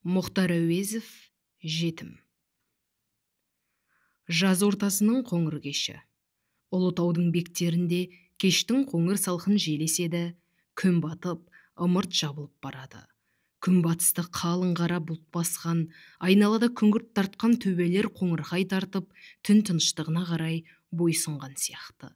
Мұхтар Әуезов, Жетім. Жаз ортасының қоңыр кеші. Ұлытаудың бектерінде кештің қоңыр салқын желі еседі, күн батып, ымырт жабылып барады. Күн батысты қалың қара бұлт басқан, айналада күңгірт тартқан төбелер қоңырқай тартып, түн тыныштығына қарай бойсұнған сияқты.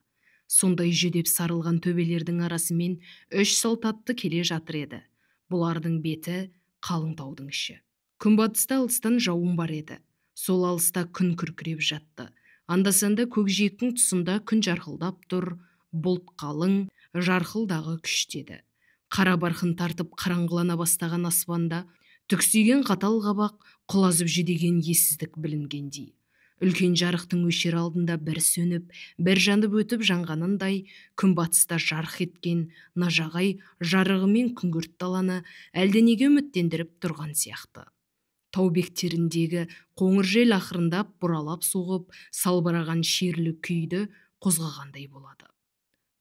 Сондай жүдеп сарылған төбелердің арасымен үш салт атты келе жатыр еді. Бұлардың беті қалың таудың іші. Күнбатыста алыстан жауын бар еді. Сол алыста күн күркіреп жатты. Анда-санда көкжиектің тұсында күн жарқылдап тұр, бұлт қалың, жарқылдағы күштеді. Қара барқын тартып қараңғылана бастаған аспанда түксиген қатал қабақ, құлазып жүдеген ессіздік білінгендей. Үлкен жарықтың өшер алдында бір сөніп, бір жанып өтіп жанғанындай, күнбатыста жарқ еткен нажағай жарығымен күңгірт даланы әлденеге үміттендіріп тұрған сияқты. Тау бектеріндегі қоңыр жел ақырындап бұралап соғып, салбыраған шерлі күйді қозғағандай болады.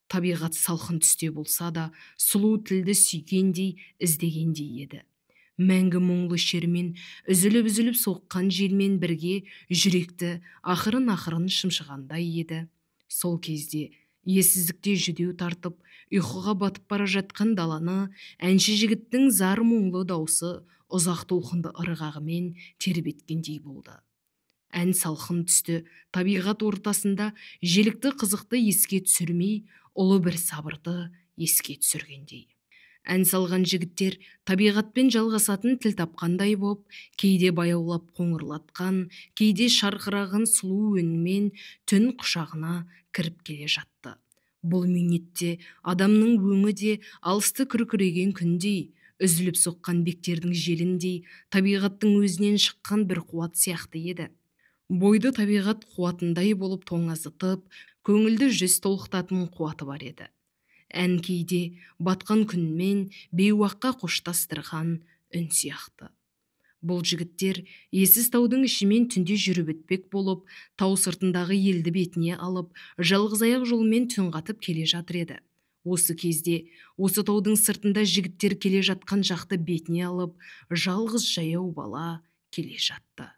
Табиғат салқын түсте болса да, сұлу тілді сүйгендей, іздегендей еді. Мәңгі мұңлы шермен, үзіліп-үзіліп соққан желмен бірге жүректі ақырын-ақырын шымшығандай еді. Сол кезде ессіздікте жүдеу тартып, ұйқыға батып бара жатқан даланы әнші жігіттің зар мұңлы даусы ұзақ толқынды ырғағымен тербеткендей болды. Ән салқын түсті табиғат ортасында желікті қызықты еске түсірмей, ұлы бір сабырды еске түсіргендей. Ән салған жігіттер табиғатпен жалғасатын тіл тапқандай боп, кейде баяулап қоңырлатқан, кейде шарқыраған сұлу үнмен түн құшағына кіріп келе жатты. Бұл минутте адамның өңі де алысты күркіреген күндей, үзіліп соққан бектердің желіндей, табиғаттың өзінен шыққан бір қуат сияқты еді. Бойды табиғат қуатындай болып тоңазытып, көңілді жүз толқытатын қуаты бар еді. Ән кейде батқан күнмен бейуаққа қоштастырған үн сияқты. Бұл жігіттер ессіз таудың ішімен түнде жүріп өтпек болып, тау сыртындағы елді бетіне алып, жалғыз аяқ жолмен түн қатып келе жатыр еді. Осы кезде осы таудың сыртында жігіттер келе жатқан жақты бетіне алып, жалғыз жаяу бала келе жатты.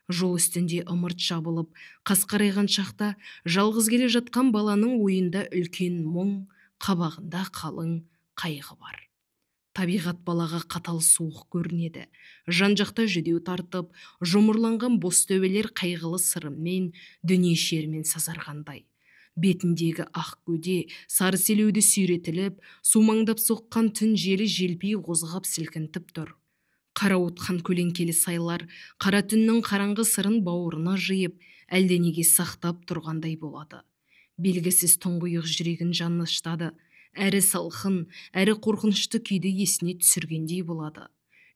Жол үстінде ымырт жабылып, қасқарайған шақта жалғыз келе жатқан баланың ойында үлкен мұң, қабағында қалың қайғы бар. Табиғат балаға қатал суық көрінеді. Жан-жақта жүдеу тартып, жұмырланған бос төбелер қайғылы сырымен, дүние шерімен сазарғандай. Бетіндегі ақ көде, сары селеуді сүйретіліп, сумаңдап соққан түн желі желпи қозғап сілкінтіп тұр. Қарауытқан көлеңкелі сайлар қара түннің қараңғы сырын бауырына жиып, әлденеге сақтап тұрғандай болады. Белгісіз тұңғиық жүрегін жаныштады, әрі салқын, әрі қорқынышты күйді есіне түсіргендей болады.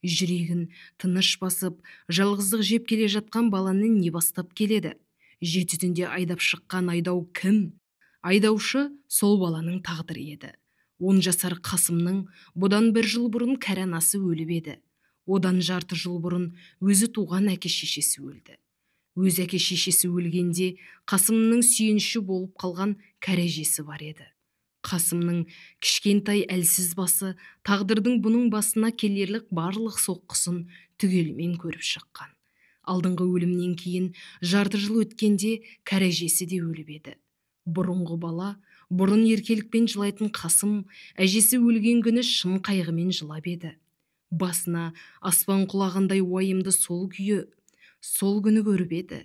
Жүрегін тыныш басып, жалғыздық жеп келе жатқан баланы не бастап келеді? Жеті түнде айдап шыққан айдау кім? Айдаушы сол баланың тағдыры еді. 10 жасар Қасымның бұдан бір жыл бұрын кәрі анасы өліп еді. Одан жарты жыл бұрын өзі туған әке шешесі өлді. Өз әке шешесі өлгенде Қасымның сүйеніші болып қалған кәрі әжесі бар еді. Қасымның кішкентай әлсіз басы тағдырдың бұның басына келерлік барлық соққысын түгелімен көріп шыққан. Алдыңғы өлімнен кейін жарты жыл өткенде кәрі әжесі де өліп еді. Бұрынғы бала, бұрын еркелікпен жылайтын Қасым, әжесі өлген күні шын қайғымен жылап еді. Басына аспан құлағандай уайымды сол күйі сол күні көріп еді.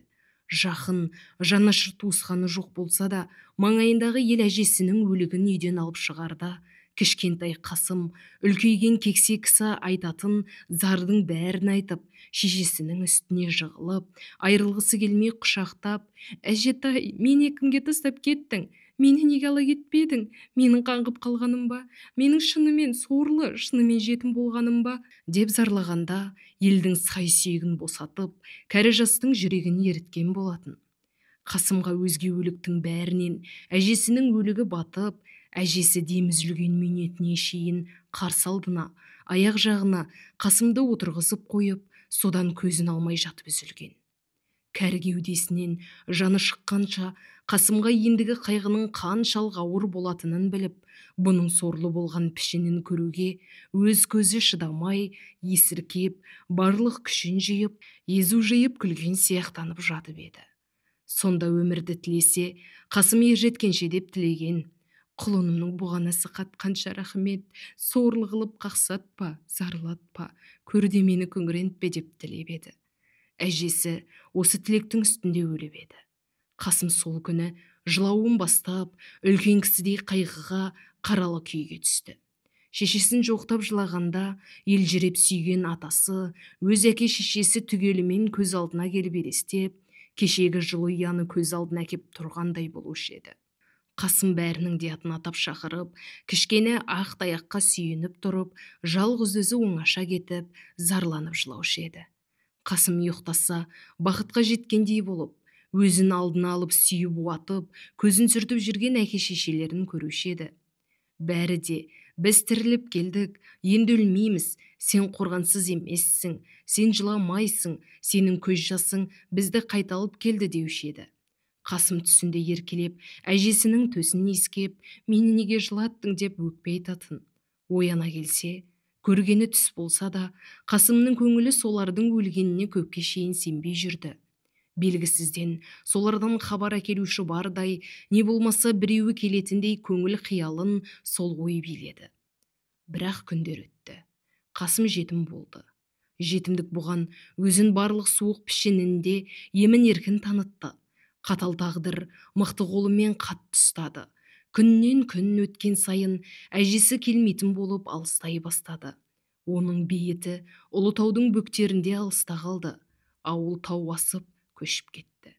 Жақын, жанашыр туысқаны жоқ болса да, маңайындағы ел әжесінің өлігін үйден алып шығарда, кішкентай Қасым үлкейген кексе кісі айтатын зардың бәрін айтып, шешесінің үстіне жығылып, айырылғысы келмей құшақтап, «Әжетай, мені кімге тастап кеттің? Мені неге ала кетпедің? Менің қаңғып қалғаным ба? Менің шынымен сорлы, шынымен жетім болғаным ба?» деп зарлағанда, елдің сай сүйегін босатып, кәрі жастың жүрегін еріткен болатын. Қасымға өзге өліктің бәрінен әжесінің өлігі батып, әжесі дем үзілген минутіне шейін қарсы алдына, аяқ жағына Қасымды отырғызып қойып, содан көзін алмай жатып үзілген. Кәрі кеудесінен жаны шыққанша Қасымға ендігі қайғының қаншалық ауыр болатынын біліп, бұның сорлы болған пішінін көруге өз көзі шыдамай, есіркеп, барлық күшін жиып, езу жиып күлген сияқтанып жатып еді. Сонда өмірді тілесе, Қасым ержеткенше деп тілеген. Құлынымның бұғанасы қатқанша рахмет, сорлы қылып қақсатпа, зарлатпа, көрде мені күңірентпе деп тілеп еді. Әжесі осы тілектің үстінде өліп еді. Қасым сол күні жылауын бастап, үлкен кісідей қайғыға қаралы күйге түсті. Шешесін жоқтап жылағанда, елжіреп сүйген атасы, өз әке шешесі түгелімен көз алдына келіп елестеп, кешегі жылы ұяны көз алдына әкеп тұрғандай болушы еді. Қасым бәрінің де атын атап шақырып, кішкене ақ таяққа сүйеніп тұрып, жалғыз өзі оңаша кетіп, зарланып жылаушы еді. Қасым ұйықтаса, бақытқа жеткендей болып, өзін алдына алып сүйіп уатып, көзін сүртіп жүрген әке шешелерін көруші еді. Бәрі де, біз тіріліп келдік, енді өлмейміз, сен қорғансыз емессің, сен жыламайсың, сенің көз жасың бізді қайта алып келді деуші еді. Қасым түсінде еркелеп, әжесінің төсін иіскеп, мені неге жылаттың деп өкпе айтатын. Ояна келсе, көргені түс болса да, Қасымның көңілі солардың өлгеніне көпке шейін сенбей жүрді. Белгісізден солардан хабар әкелуші бардай, не болмаса біреуі келетіндей көңіл қиялын сол ой биледі. Бірақ күндер өтті. Қасым жетім болды. Жетімдік бұған өзін барлық суық пішінінде емін еркін танытты. Қатал тағдыр мықты қолымен қатты ұстады. Күннен күн өткен сайын әжесі келмейтін болып алыстай бастады. Оның бейіті Ұлытаудың бөктерінде алыста қалды. Ауыл тау асып көшіп кетті.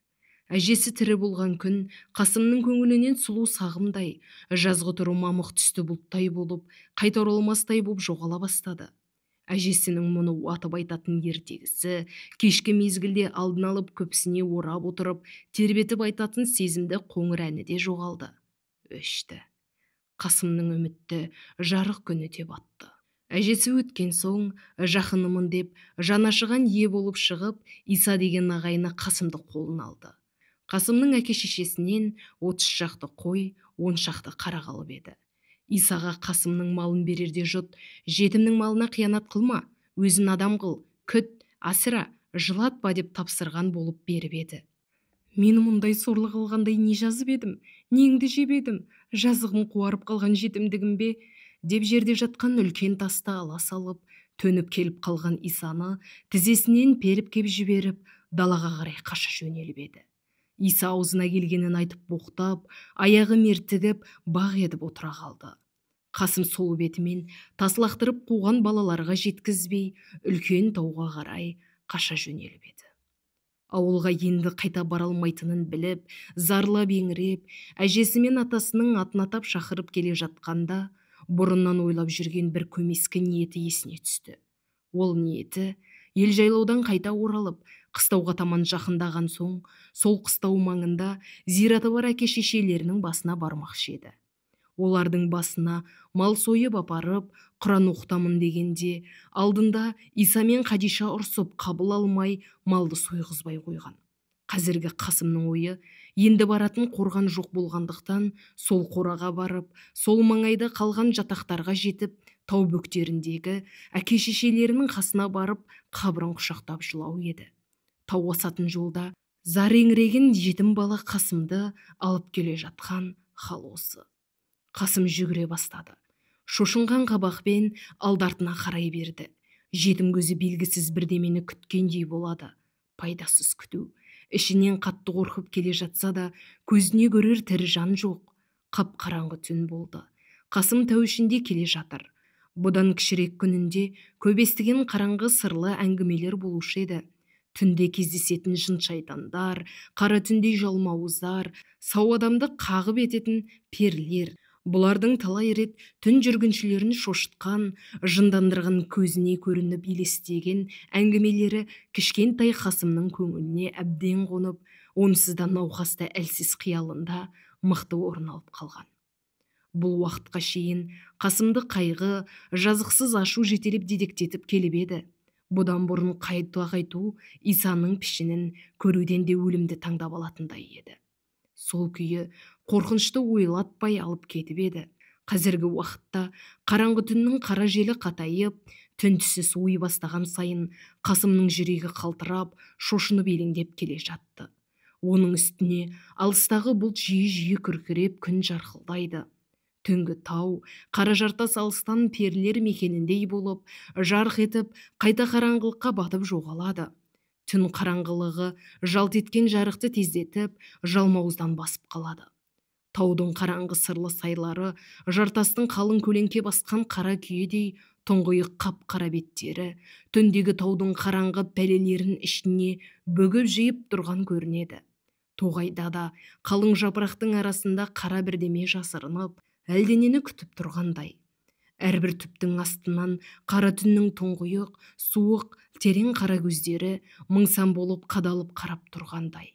Әжесі тірі болған күн Қасымның көңілінен сұлу сағымдай, жазғы тұры мамық түсті бұлттай болып, қайта оралмастай болып жоғала бастады. Әжесінің мұны уатып айтатын ертегісі, кешкі мезгілде алдын алып көпсіне орап отырып, тербетіп айтатын сезімді қоңыр әні де жоғалды. Өшті. Қасымның үмітті жарық күні де батты. Әжесі өткен соң, жақынымын деп, жанашыған ие болып шығып, Иса деген ағайыны Қасымды қолына алды. Қасымның әке шешесінен 30 шақты қой, 10 шақты қара қалып еді. Исаға Қасымның малын берерде жұт, жетімнің малына қиянат қылма, өзін адам қыл, күт, асыра, жылатпа деп тапсырған болып беріп еді. Мені мұндай сорлы қылғандай не жазып едім, неңді жеп едім, жазығым қуарып қалған жетімдігім бе, деп жерде жатқан үлкен тасты ала салып, төніп келіп қалған Исаны тізесінен періп кеп жіберіп, далаға қарай қаша жөнеліп еді. Иса аузына келгенін айтып боқтап, аяғы мертігіп, бақ едіп отыра қалды. Қасым сол бетімен тас лақтырып қуған балаларға жеткізбей, үлкен тауға қарай қаша жөнеліп еді. Ауылға енді қайта бара алмайтынын біліп, зарлап еңіреп, әжесі мен атасының атын атап шақырып келе жатқанда, бұрыннан ойлап жүрген бір көмескі ниеті есіне түсті. Ол ниеті ел жайлаудан қайта оралып, қыстауға таман жақындаған соң, сол қыстау маңында зираты бар әке шешелерінің басына бармақшы еді. Олардың басына мал сойып апарып, Құран оқытамын дегенде, алдында Иса мен Қадиша ұрсып қабыл алмай, малды сойғызбай қойған. Қазіргі Қасымның ойы, енді баратын қорған жоқ болғандықтан, сол қораға барып, сол маңайда қалған жатақтарға жетіп, тау бөктеріндегі әке шешелерінің қасына барып, қабырын құшақтап жылау еді. Тау асатын жолда зар еңіреген жетім бала Қасымды алып келе жатқан хал осы. Қасым жүгіре бастады. Шошынған қабақпен алды-артына қарай берді. Жетім көзі белгісіз бірдемені күткендей болады. Пайдасыз күту. Ішінен қатты қорқып келе жатса да, көзіне көрер тірі жан жоқ. Қап-қараңғы түн болды. Қасым тау ішінде келе жатыр. Бұдан кішірек күнінде көп естіген қараңғы сырлы әңгімелер болушы еді. Түнде кездесетін жын шайтандар, қара түндей жалмауыздар, сау адамды қағып ететін перілер. Бұлардың талай рет түн жүргіншілерін шошытқан, жындандырған көзіне көрініп елестеген әңгімелері кішкентай Қасымның көңіліне әбден қонып, онсыз да науқасты әлсіз қиялында мықты орын алып қалған. Бұл уақытқа шейін Қасымды қайғы, жазықсыз ашу жетелеп дедектетіп келіп еді. Бұдан бұрын қайта қайту Исаның пішінін көруден де өлімді таңдап алатындай еді. Сол күйі қорқынышты ойлатпай алып кетіп еді. Қазіргі уақытта қараңғы түннің қара желі қатайып, түн түсі суи бастаған сайын Қасымның жүрегі қалтырап, шошынып елеңдеп келе жатты. Оның үстіне алыстағы бұлт жиі-жиі күркіреп күн жарқылдайды. Түнгі тау, қара жартас алыстан перілер мекеніндей болып, жарқ етіп, қайта қараңғылыққа батып жоғалады. Түн қараңғылығы жалт еткен жарықты тездетіп, жалмауыздан басып қалады. Таудың қараңғы сырлы сайлары, жартастың қалың көлеңке басқан қара күйедей тұңғиық қап-қара беттері, түндегі таудың қараңғы пәлелерін ішіне бүгіп жиып тұрған көрінеді. Тоғайда да қалың жапырақтың арасында қара бірдеме жасырынып, әлденені күтіп тұрғандай. Әрбір түптің астынан қара түннің тұңғиық, суық, терең қара көздері мың сан болып қадалып қарап тұрғандай.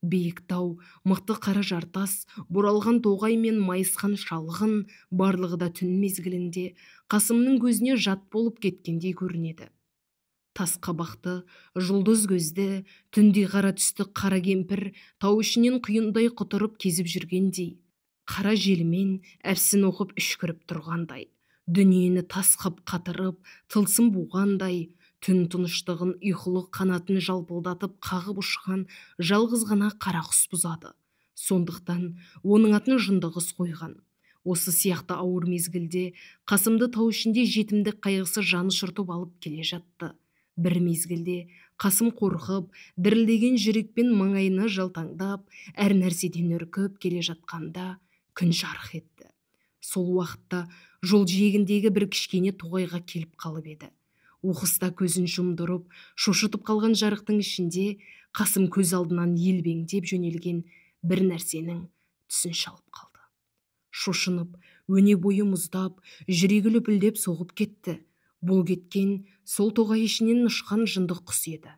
Биік тау, мықты қара жартас, бұралған тоғай мен майысқан шалғын барлығы да түн мезгілінде Қасымның көзіне жат болып кеткендей көрінеді. Тас қабақты, жұлдыз көзді, түнде қара түсті қара кемпір тау ішінен құйындай құтырып кезіп жүргендей, қара желімен әпсін оқып үшкіріп тұрғандай, дүниені тас қып қатырып, тылсым буғандай, түн тыныштығын ұйқылы қанатын жалпылдатып қағып ұшқан жалғыз ғана қара құс бұзады. Сондықтан оның атын жынды құс қойған. Осы сияқты ауыр мезгілде Қасымды тау ішінде жетімдік қайғысы жаны шыртып алып келе жатты. Бір мезгілде Қасым қорқып, дірілдеген жүрекпен маңайына жалтаңдап, әр нәрседен үркіп келе жатқанда күн жарқ етті. Сол уақытта жол жиегіндегі бір кішкене тоғайға келіп қалып еді. Оқыста көзін жұмдырып, шошытып қалған жарықтың ішінде Қасым көз алдынан елбеңдеп жөнелген бір нәрсенің түсін шалып қалды. Шошынып, өне бойы мұздап, жүрегі лүпілдеп соғып кетті. Бұл кеткен сол тоғай ішінен ұшқан жынды құс еді.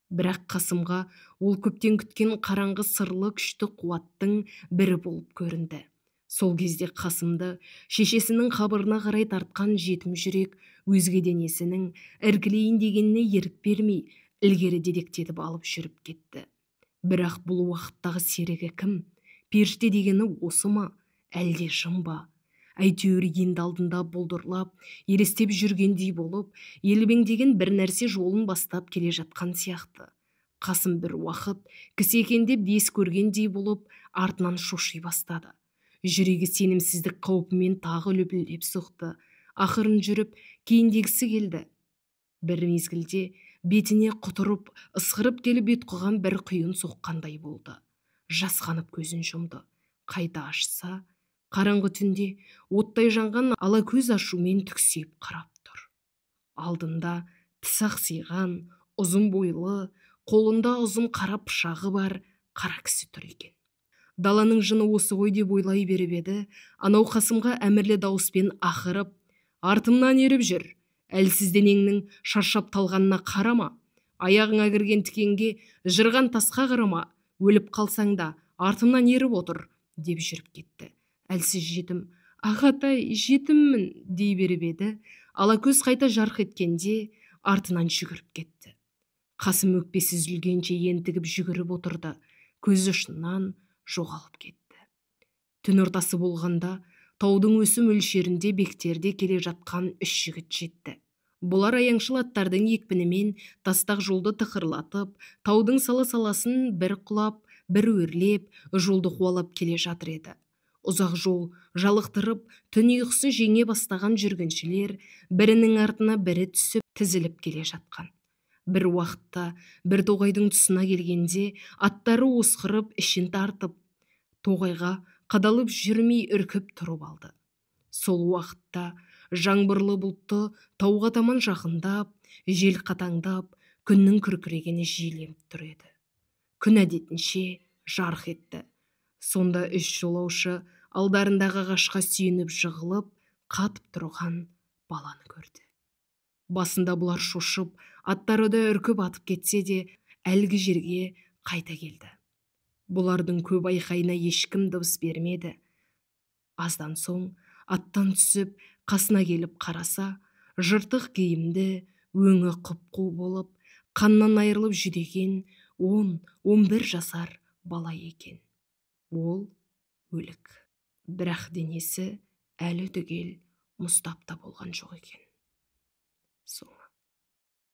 Бірақ Қасымға ол көптен күткен қараңғы сырлы күшті қуаттың бірі болып көрінді. Сол кезде Қасымды шешесінің қабырына қарай тартқан жетім жүрек өзге денесінің іркілейін дегеніне ерік бермей, ілгері дедектетіп алып жүріп кетті. Бірақ бұл уақыттағы серігі кім? Періште дегені осы ма? Әлде жын ба? Әйтеуір енді алдында бұлдырлап, елестеп жүргендей болып, елбеңдеген бір нәрсе жолын бастап келе жатқан сияқты. Қасым бір уақыт кісі екен деп дес көргендей болып, артынан шоши бастады. Жүрегі сенімсіздік қаупімен тағы лүпілдеп соқты. Ақырын жүріп, кейіндегісі келді. Бір мезгілде бетіне құтырып, ысқырып келіп ұйтқыған бір құйын соққандай болды. Жасқанып көзін жұмды. Қайта ашса, қараңғы түнде оттай жанған ала көз ашумен түксиіп қарап тұр. Алдында тіс ақсиған, ұзын бойлы, қолында ұзын қара пышағы бар қара кісі тұр екен. Даланың жыны осы ғой деп ойлай беріп еді, анау Қасымға әмірлі дауыспен ақырып, артымнан еріп жүр, әлсіз денеңнің шаршап талғанына қарама, аяғыңа кірген тікенге, жырған тасқа қарама, өліп қалсаң да артымнан еріп отыр, деп жүріп кетті. Әлсіз жетім, ағатай, жетіммін, дей беріп еді, алакөз қайта жарқ еткенде артынан жүгіріп кетті. Қасым өкпесі үзілгенше ентігіп жүгіріп отырды, көз ұшынан жоғалып кетті. Түн ортасы болғанда таудың өсу мөлшерінде бектерде келе жатқан үш жігіт жетті. Бұлар аяңшыл аттардың екпінімен тастақ жолды тықырлатып, таудың сала-саласын бір құлап, бір өрлеп, жолды қуалап келе жатыр еді. Ұзақ жол жалықтырып, түн ұйқысы жеңе бастаған жүргіншілер бірінің артына бірі түсіп тізіліп келе жатқан. Бір уақытта бір тоғайдың тұсына келгенде аттары осқырып, ішін тартып, тоғайға қадалып жүрмей үркіп тұрып алды. Сол уақытта жаңбырлы бұлтты тауға таман жақындап, жел қатаңдап, күннің күркірегені жиіленіп тұр еді. Күн әдетінше жарқ етті. Сонда үш жолаушы алдарындағы ағашқа сүйеніп жығылып, қатып тұрған баланы көрді. Басында бұлар шошып, аттары да үркіп атып кетсе де, әлгі жерге қайта келді. Бұлардың көп айқайына ешкім дыбыс бермеді. Аздан соң аттан түсіп, қасына келіп қараса, жыртық киімді, Өңі құп-қу болып, қаннан айырылып жүдеген 10-11 жасар бала екен. Ол өлік. Бірақ денесі әлі түгел мұздап та болған жоқ екен. Соңы.